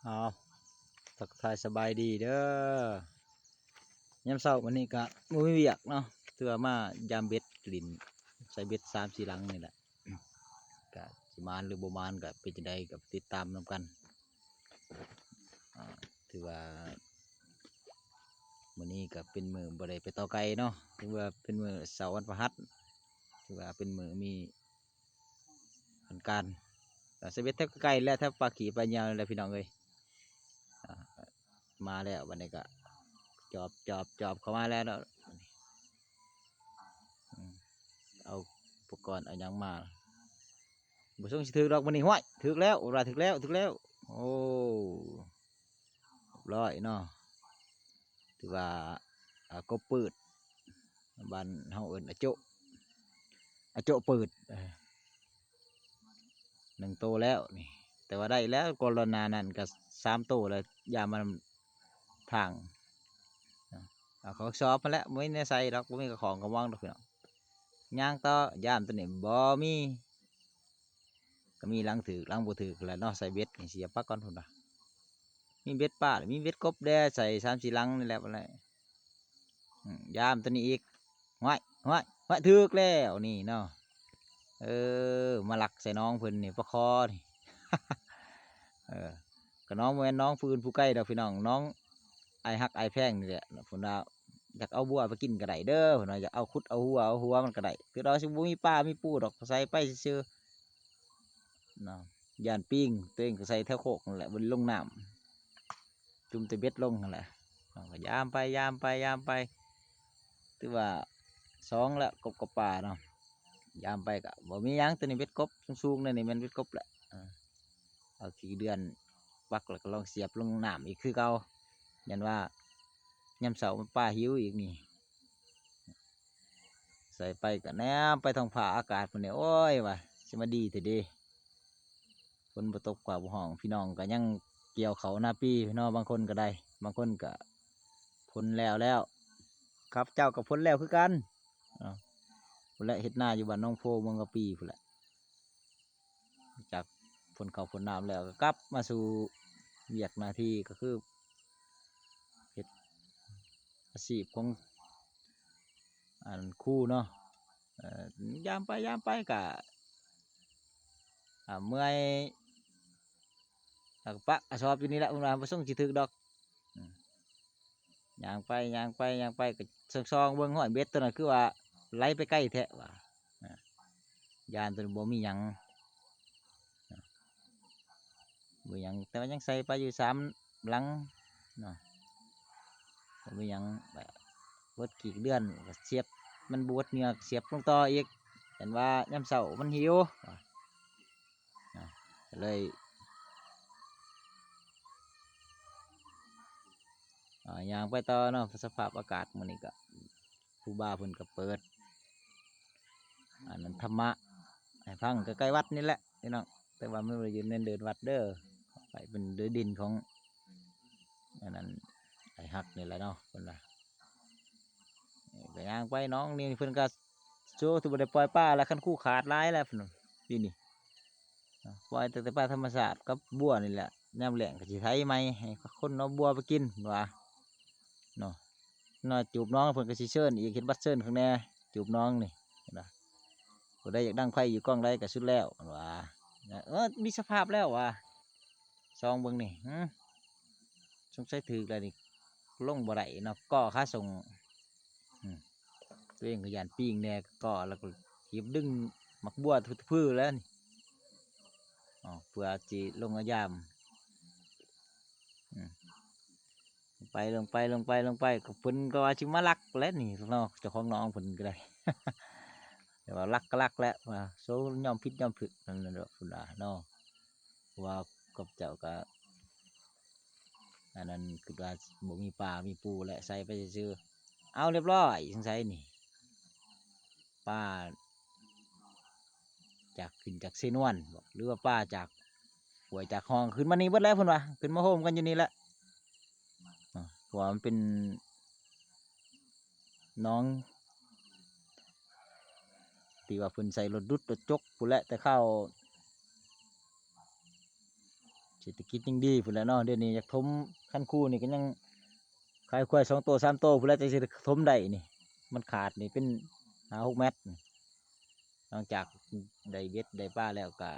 ເອົາ ທັກທາຍສະບາຍດີເດີ. ຍາມເຊົ້າມື້ນີ້ກະບໍ່ມີວຽກເນາະ, ຖືວ່າມາຢາມເບັດຫຼິ້ນ ໃສ່ເບັດສາມສີ່ຫຼັງນີ້ແຫຼະ. ກະຊິໝານຫຼືບໍ່ໝານ ກະເປັນຈັ່ງໃດ ກະຕິດຕາມນຳກັນ. ອາ ຖືວ່າມື້ນີ້ກະເປັນມື້ບໍ່ໄດ້ໄປຕໍ່ໄກ່ເນາະ, ຖືວ່າເປັນມື້ເສົາວັນພະຫັດ, ຖືວ່າເປັນມື້ມີ ເປັນການ ກະໃສ່ເບັດແຖວໃກ້ໆ ແລະ ແຖວປາກຂີ້ປາຍຽວນີ້ແຫຼະພີ່ນ້ອງເອີຍ. ອາ ມາແລ້ວ ບັດນີ້ກະຈອບ ຈອບ ຈອບເຂົ້າມາແລ້ວເນາະ. ອືມ ເອົາອຸປະກອນເອົາຫຍັງມາ ບໍ່ຊົງຊິຖືກດອກມື້ນີ້. ຫ້ວຍ ຖືກແລ້ວ ວ່າຖືກແລ້ວ ຖືກແລ້ວ. ໂອ້ ຮຽບຮ້ອຍເນາະ. ຖືວ່າ ອາ ກົບປືດ ບ້ານເຮົາເອີ້ນອາໂຈະ ອາໂຈະປືດ ເອີ ໜຶ່ງໂຕແລ້ວນີ້. ແຕ່ວ່າໄດ້ແລ້ວ ກ່ອນໜ້ານັ້ນກະສາມໂຕແລ້ວ ຢາມມັນທາງ ເອົາເຂົ້າສອບຫັ້ນແຫຼະ. ບໍ່ມີແນວໃສ່ດອກ ບໍ່ມີກະຂອງກະມອງດອກພີ່ນ້ອງ. ຍ່າງຕໍ່ ຢາມໂຕນີ້ບໍ່ມີ ກະມີຫຼັງຖືກຫຼັງບໍ່ຖືກແຫຼະເນາະ. ໃສ່ເບັດນີ້ ເສຍປາກກ່ອນພຸ້ນວ່າ ມີເບັດປາ ມີເບັດກົບແດ່ ໃສ່ສາມສີ່ຫຼັງນີ້ແຫຼະ ບໍ່ໄດ້. ອືມ ຢາມໂຕນີ້ອີກ. ຫ້ວຍ ຫ້ວຍ ຫ້ວຍ ຖືກແລ້ວນີ້ເນາະ. ເອີ ມາລັກໃສ່ນ້ອງເພິ່ນນີ້ ປາຄໍນີ້. ເອີ ກະນ້ອງບໍ່ແມ່ນນ້ອງຜູ້ອື່ນຜູ້ໄກດອກພີ່ນ້ອງ, ນ້ອງອ້າຍຮັກອ້າຍແພງນີ້ແຫຼະ. ເພິ່ນວ່າຢາກເອົາບົວໄປກິນກະໄດ້ເດີ ເພິ່ນວ່າຢາກເອົາ ຂຸດເອົາຫົວ ເອົາຫົວມັນກະໄດ້. ຄືເຮົາຊິບໍ່ມີປາມີປູດອກ ໃສ່ໄປຊື່ໆ ເນາະ. ຢ້ານປິງ ໂຕເອງກະໃສ່ແຖວໂຄກຫັ້ນແຫຼະ ບໍ່ໄດ້ລົງນ້ຳ ຈຸ່ມແຕ່ເບັດລົງຫັ້ນແຫຼະ. ເຮົາກະຢາມໄປ ຢາມໄປ ຢາມໄປ ຖືວ່າສອງແລ້ວ ກົບກັບປາເນາະ. ຢາມໄປກະບໍ່ມີຫຍັງ ໂຕນີ້ເບັດກົບ ສູງໆ ແນວນີ້ແມ່ນເບັດກົບແຫຼະ. ເອົາຂີ້ເດືອນປັກ ແລ້ວກະລອງສຽບລົງນ້ຳອີກຄືເກົ່າ. ຢ້ານວ່າຍາມເຊົ້າປາຫິວອີກນີ້. ໃສ່ໄປກະແນມໄປທ້ອງຟ້າອາກາດພຸ້ນແຫຼະ ໂອ້ຍ ວ່າຊິມາດີແທ້ເດ. ຝົນບໍ່ຕົກຟ້າບໍ່ຮ້ອງ ພີ່ນ້ອງກະຍັງກ່ຽວເຂົ້ານາປີເນາະ. ບາງຄົນກະໄດ້ ບາງຄົນກະຜົນແລ້ວແລ້ວ. ຂ້າພະເຈົ້າກະຜົນແລ້ວຄືກັນ. ພຸ້ນແຫຼະ ເຮັດນາຢູ່ບ້ານໜອງໂພ ເມືອງກະປີພຸ້ນແຫຼະ. ຈາກຝົນເຂົ້າຝົນນ້ຳແລ້ວ ກະກັບມາສູ່ວຽກໜ້າທີ່ ກະຄືເຮັດອາຊີບຂອງ ອັນ ຄູເນາະ. ເອີ ຢາມໄປ ຢາມໄປກະ ອາ ເມື່ອຍ ແລ້ວກະປະກະສອບຢູ່ນີ້ແຫຼະ ເພິ່ນວ່າບໍ່ຊົງຊິຖືກດອກ. ອືມ ຍ່າງໄປ ຍ່າງໄປ ຍ່າງໄປ ກະສ່ອງໆເບິ່ງ ຫ້ວຍ ເບັດໂຕນັ້ນຄືວ່າໄຫຼໄປໄກແທ້ວ່າ. ອາ ຢ້ານໂຕນີ້ບໍ່ມີຫຍັງ ອາ ບໍ່ມີຫຍັງ ແຕ່ວ່າຍັງໃສ່ໄປຢູ່ສາມຫຼັງເນາະ. ບໍ່ມີຫຍັງ ເບິດກີກເດືອນກະສຽບ ມັນບໍ່ເບິດເຫຍື່ອກະສຽບລົງຕໍ່ອີກ. ເຫັນວ່າຍາມເຊົ້າມັນຫິວ ເນາະ ກະເລີຍ ອາ ຍ່າງໄປຕໍ່ເນາະ. ສະພາບອາກາດມື້ນີ້ກະ ຄູບາເພິ່ນກະເປີດ ອັນນັ້ນ ທຳມະໃຫ້ຟັງ ໃກ້ໆວັດນີ້ແຫຼະພີ່ນ້ອງ. ແຕ່ວ່າມັນບໍ່ໄດ້ຢູ່ໃນເດີ່ນວັດເດີ ໄປເປັນເດີ່ນດິນຂອງ ອັນນັ້ນ ອ້າຍຮັກນີ້ແຫຼະເນາະ ເພິ່ນວ່າ. ກະຍ່າງໄປໜອງນີ້ ເພິ່ນກະໂຊ ຖືວ່າໄດ້ປ່ອຍປາແລ້ວ ຄັນຄູຂາດຫຼາຍແລ້ວ ເພິ່ນວ່າ ປີນີ້ ປ່ອຍຕັ້ງແຕ່ປາທຳມະຊາດກັບບົວນີ້ແຫຼະ. ຍາມແລ້ງກະຊິໄຖໃໝ່ ໃຫ້ຄົນເອົາບົວໄປກິນວ່າເນາະ. ໜ້ອຍຈູບໜອງ ເພິ່ນກະຊິເຊີນອີກ ເຮັດບັດເຊີນຂ້າງແນ່ ຈູບໜອງນີ້ ເຫັນບໍ່? ຜູ້ໃດຢາກດັງໄຟຢູ່ກ້ອງໃດກະສຸດແລ້ວວ່າ. ເອີ ມີສະພາບແລ້ວວ່າ. ສ່ອງເບິ່ງນີ້ ຫື ສົງໄສຖືກແລ້ວນີ້ ລົງບໍ່ໄດ້ເນາະ ກໍຂາສົ່ງ. ອືມ ໂຕເອງກະຢ້ານປີງແດ່ ກໍ ແລ້ວກະຮີບດຶງໝາກບົວທຸກໆພືແລ້ວນີ້ ເພື່ອຊິລົງມາຢາມ. ອືມ ໄປ ລົງໄປ ລົງໄປ ລົງໄປ ກະເພິ່ນກະວ່າຊິມາລັກແຫຼະນີ້ເນາະ ເຈົ້າຂອງໜອງເພິ່ນກະໄດ້ ແຕ່ວ່າລັກກະລັກແຫຼະ ວ່າໂຊຍອມຜິດຍອມຖືກ ນັ້ນແຫຼະເນາະ ເພິ່ນວ່າເນາະ. ເພາະວ່າເຂົາເຈົ້າກະ ອັນນັ້ນ ຄິດວ່າບໍ່ມີປາມີປູແຫຼະ ໃສ່ໄປຊື່ໆ. ເອົາ ຮຽບຮ້ອຍ ສົງໄສນີ້ ປາຈາກ ຂຶ້ນຈາກເຊນວນບໍ ຫຼືວ່າປາຈາກຫ້ວຍຈາກຮ່ອງ ຂຶ້ນມານີ້ເບິດແລ້ວ ເພິ່ນວ່າ ຂຶ້ນມາໂຮມກັນຢູ່ນີ້ແຫຼະ. ເພາະວ່າມັນເປັນໜອງ ທີ່ວ່າເພິ່ນໃສ່ລົດດຸດລົດຈົກພຸ້ນແຫຼະ ແຕ່ຄາວ ເສດຖະກິດຍັງດີພຸ້ນແຫຼະເນາະ. ດຽວນີ້ຢາກຖົມຄັນຄູນີ້ກໍຍັງຂາຍຄວາຍສອງໂຕສາມໂຕພຸ້ນແຫຼະ ຈັ່ງຊິຖົມໄດ້ນີ້. ມັນຂາດນີ້ເປັນຫ້າຫົກແມັດນີ້. ຫຼັງຈາກໄດ້ເບັດໄດ້ປາແລ້ວກໍ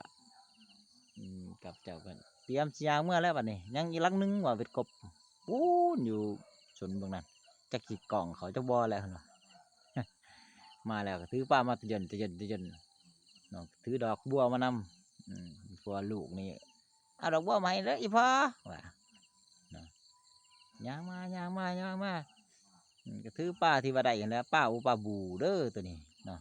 ອືມ ກັບເຈົ້າກໍຕຽມຊິຍ່າງເມືອແລ້ວບັດນີ້. ຍັງອີກຫຼັງໜຶ່ງວ່າເບັດກົບ ປູນຢູ່ສົນເບື້ອງນັ້ນ ຈັກຊິກ້ອງເຂົາຈັກບໍ່ແລ້ວເນາະ. ມາແລ້ວກໍຖືປາມາຕະຍົນຕະຍົນຕະຍົນເນາະ ຖືດອກບົວມານຳ. ອືມ ເພາະວ່າລູກນີ້ ເອົາດອກບົວມາໃຫ້ເດີອີ່ພໍ່ ວ່າເນາະ. ຍ່າງມາ ຍ່າງມາ ຍ່າງມາ ອືມ ກໍຖືປາທີ່ວ່າໄດ້ຫັ້ນແຫຼະ ປາອູປາບູເດີໂຕນີ້ເນາະ.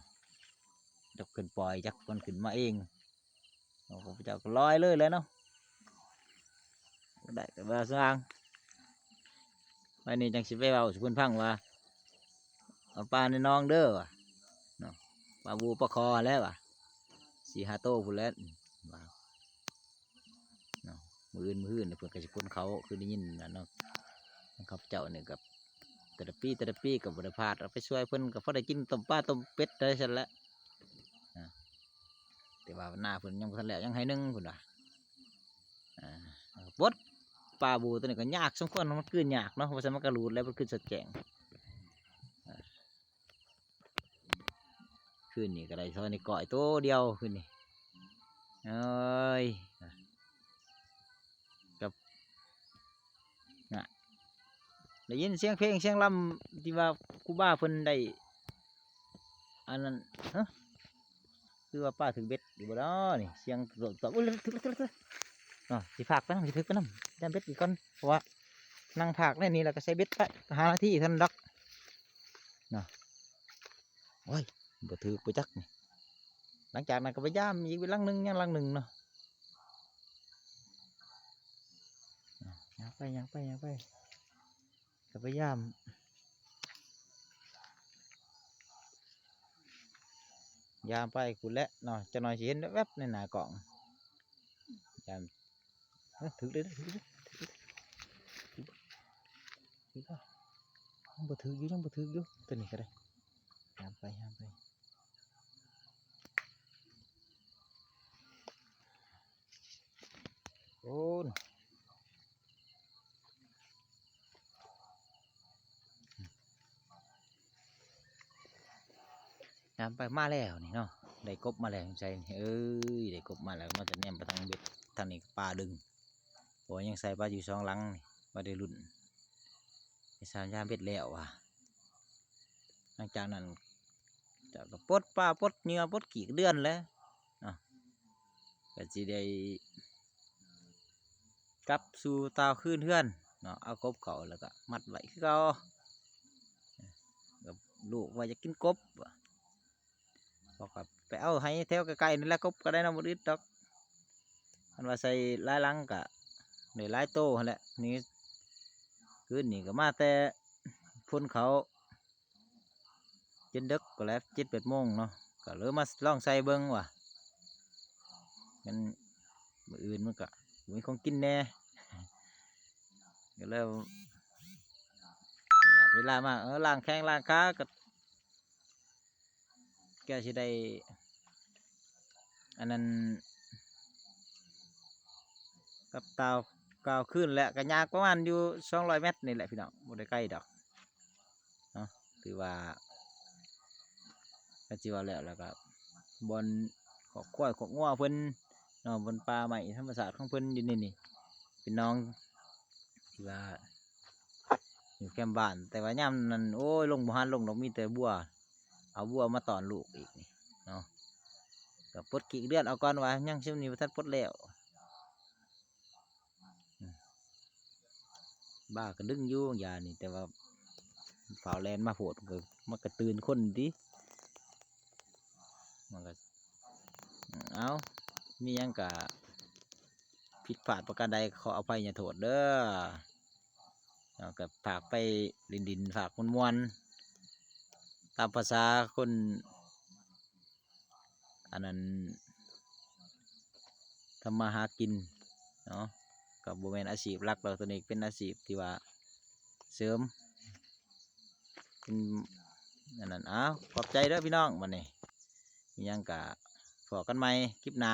ຈັກເພິ່ນປ່ອຍ ຈັກມັນຂຶ້ນມາເອງເນາະ. ຂ້າພະເຈົ້າກໍລອຍເລີຍແຫຼະເນາະ ໄດ້ກໍວ່າຊ່າງ. ໄປນີ້ຈັ່ງຊິໄປເວົ້າສູ່ເພິ່ນຟັງວ່າ ເອົາປາໃນໜອງເດີວ່າເນາະ ປາບູປາຄໍ່ແຫຼະວ່າ ສີ່ຫ້າໂຕພຸ້ນແຫຼະວ່າ ເນາະ. ມື້ອື່ນ ມື້ຮືນເພິ່ນກໍຊິຂົນເຂົ້າ ຄືໄດ້ຍິນນັ້ນເນາະ. ຂ້າພະເຈົ້ານີ້ກໍແຕ່ລະປີ ແຕ່ລະປີກໍບໍ່ໄດ້ພາດ ເອົາໄປຊ່ວຍເພິ່ນ ກໍພໍໄດ້ກິນຕົ້ມປາຕົ້ມເປັດໄດ້ຊັ້ນແຫຼະນະ. ແຕ່ວ່ານາເພິ່ນຍັງບໍ່ທັນແລ້ວ ຍັງໄຮ່ໜຶ່ງພຸ້ນວ່າ. ອ່າ ປົດປາບູໂຕນີ້ກໍຍາກສົມຄວນ ມັນກືນຍາກເນາະ ບໍ່ຊັ້ນມັນກໍຫຼຸດແລ້ວ ມັນຂຶ້ນສະແຈງ. ອ່າ ຄືນນີ້ກໍໄດ້ທໍ່ນີ້ກ້ອຍໂຕດຽວຄືນນີ້. ເອີຍ ກັບ ນະ ໄດ້ຍິນສຽງເພງສຽງລຳທີ່ວ່າຄູບາເພິ່ນໄດ້ ອັນນັ້ນ ຮະ ຄືວ່າປາຖືກເບັດຢູ່ບໍ່ເນາະນີ້ ສຽງຕອບ ໂອ້ຍ ຖືກແລ້ວ ຖືກແລ້ວ ເນາະ. ຊິພາກໄປນຳ ຊິຖືກໄປນຳ ຢ້ານເບັດອີກກ່ອນ ເພາະວ່ານັ່ງພາກໃນນີ້ ແລ້ວກໍໃສ່ເບັດໄປ ຫ້ານາທີເທົ່ານັ້ນດອກເນາະ. ໂອ້ຍ ບໍ່ຖືກບໍ່ຈັກນີ້. ຫຼັງຈາກນັ້ນກໍໄປຢາມອີກຫຼັງໜຶ່ງ ຍັງຫຼັງໜຶ່ງເນາະ. ຍ່າງໄປ ຍ່າງໄປ ຍ່າງໄປ ກໍໄປຢາມ ຢາມໄປພຸ້ນແຫຼະເນາະ. ຈັກໜ່ອຍຊິເຫັນແວບໆໃນໜ້າກ້ອງ ຢາມ ເອີ ຖືກເລີຍ ຖືກເລີຍ ຖືກເລີຍ ຖືກເລີຍ ຍັງບໍ່ຖືກຢູ່ ຍັງບໍ່ຖືກຢູ່ ຕົວນີ້ກໍໄດ້. ຍາມໄປ ຍາມໄປ ໂອ້ນ ຍາມໄປ ມາແລ້ວນີ້ເນາະ ໄດ້ກົບມາແລ້ວ ສົງໄສນີ້ ເອີຍ ໄດ້ກົບມາແລ້ວ. ມາຈະແນມໄປທາງເບັດ ທາງນີ້ກໍປາດຶງ ໂອ້ຍ ຍັງໃສ່ປາຢູ່ສອງຫຼັງນີ້ ວ່າໄດ້ລຸ້ນ ໄດ້ສາມຍາມເບັດແລ້ວວ່າ. ຫຼັງຈາກນັ້ນເຈົ້າກໍປົດປາ ປົດເຫຍື່ອ ປົດກີກເດືອນແຫຼະເນາະ ກໍຊິໄດ້ກັບສູ່ຕ່າວຄືນເຮືອນເນາະ. ເອົາກົບເຂົ້າແລ້ວກໍມັດໄວ້ຄືເກົ່າ ກໍລູກວ່າຢາກກິນກົບ ບອກວ່າໄປເອົາໃຫ້ແຖວໃກ້ໆນີ້ແຫຼະ ກົບກໍໄດ້ເນາະ ບໍ່ອຶດດອກ. ຄັນວ່າໃສ່ຫຼາຍຫຼັງກໍໄດ້ຫຼາຍໂຕຫັ້ນແຫຼະ. ນີ້ຄືນນີ້ກໍມາແຕ່ພົ້ນເຂົ້າ ຈົນເດິກພຸ້ນແຫຼະ ເຈັດແປດໂມງເນາະ ກໍເລີຍມາລອງໃສ່ເບິ່ງວ່າ ມັນ ມື້ອື່ນມັນກໍມີຂອງກິນແດ່ ກໍເລີຍຫຍາດເວລາມາ ເອີ ລ້າງແຂ້ງລ້າງຂາ ກໍ ກໍຊິໄດ້ ອັນນັ້ນ ກັບຕ່າວກ່າວຄືນແຫຼະ ກໍຍ່າງປະມານຢູ່ສອງຮ້ອຍແມັດນີ້ແຫຼະພີ່ນ້ອງ ບໍ່ໄດ້ໄກດອກເນາະ. ຖືວ່າ ກໍຊິວ່າແລ້ວ ແລ້ວກໍບ່ອນຄອກຄວາຍຄອກງົວເພິ່ນເນາະ ບ່ອນປ່າໄມ້ທຳມະຊາດຂອງເພິ່ນຢູ່ໃນນີ້ ເປັນໜອງທີ່ວ່າ ຢູ່ແຄມບ້ານ ແຕ່ວ່າຍາມນັ້ນ ໂອ້ຍ ລົງບໍ່ທັນລົງດອກ ມີແຕ່ບົວ ເອົາບົວມາຕ້ອນລູກອີກນີ້ເນາະ. ກໍປົດກີກເດືອນເອົາກ່ອນວ່າ ຍັງຊ່ວງນີ້ບໍ່ທັນປົດແລ້ວ. ອືມ ບ້າກໍດຶງຢູ່ບາງຢ່າງນີ້ ແຕ່ວ່າຟ້າວແລ່ນມາໂພດ ມັນກໍ ມັນກໍຕື່ນຄົນຕິ ມັນກໍ ເອົ້າ ມີຫຍັງກໍຜິດພາດປະການໃດ ຂໍອະໄພຍະໂທດເດີ. ເຮົາກໍພາກໄປຫຼິ້ນໆ ພາກມ່ວນໆ ຕາມພາສາຄົນ ອັນນັ້ນ ທຳມາຫາກິນເນາະ ກໍບໍ່ແມ່ນອາຊີບຫຼັກດອກ ໂຕນີ້ເປັນອາຊີບທີ່ວ່າເສີມ ເປັນອັນນັ້ນ. ເອົ້າ ຂອບໃຈເດີພີ່ນ້ອງ ບັດນີ້ ມີຫຍັງກະພໍ້ກັນໃໝ່ຄລິບໜ້າ